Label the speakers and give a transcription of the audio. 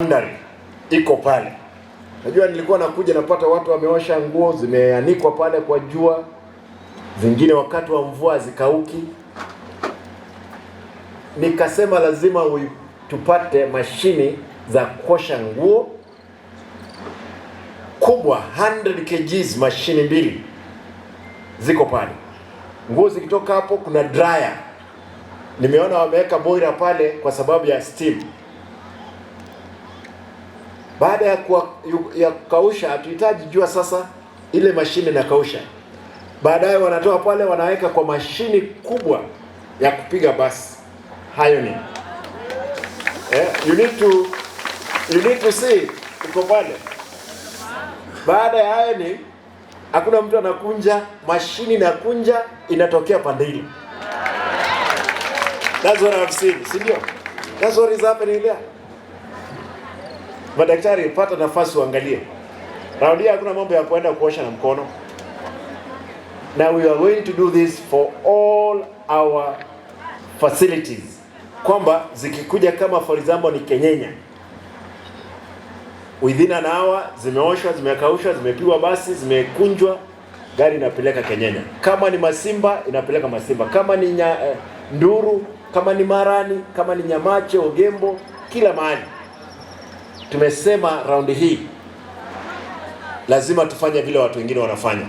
Speaker 1: Laundry iko pale. Najua nilikuwa nakuja napata watu wameosha nguo zimeanikwa pale kwa jua, zingine wakati wa mvua zikauki. Nikasema lazima tupate mashini za kuosha nguo kubwa 100 kgs, mashini mbili ziko pale. Nguo zikitoka hapo, kuna dryer. Nimeona wameweka boiler pale kwa sababu ya steam. Baada ya kukausha, hatuhitaji jua sasa, ile mashine inakausha. Baadaye wanatoa pale, wanaweka kwa mashini kubwa ya kupiga basi. Hayo ni you need to see iko pale. Baada ya hayo ni hakuna mtu anakunja, mashini inakunja, inatokea pande ile. That's what I've seen, si ndio? That's what is happening there. Madaktari, pata nafasi uangalie. Raundi hii hakuna mambo ya kuenda kuosha na mkono. Now we are going to do this for all our facilities, kwamba zikikuja kama for example ni Kenyenya, within an hour zimeoshwa, zimekaushwa, zimepigwa basi, zimekunjwa, gari inapeleka Kenyenya. Kama ni Masimba inapeleka Masimba, kama ni Nduru, kama ni Marani, kama ni Nyamache, Ogembo, kila mahali. Tumesema raundi hii lazima tufanye vile watu wengine wanafanya.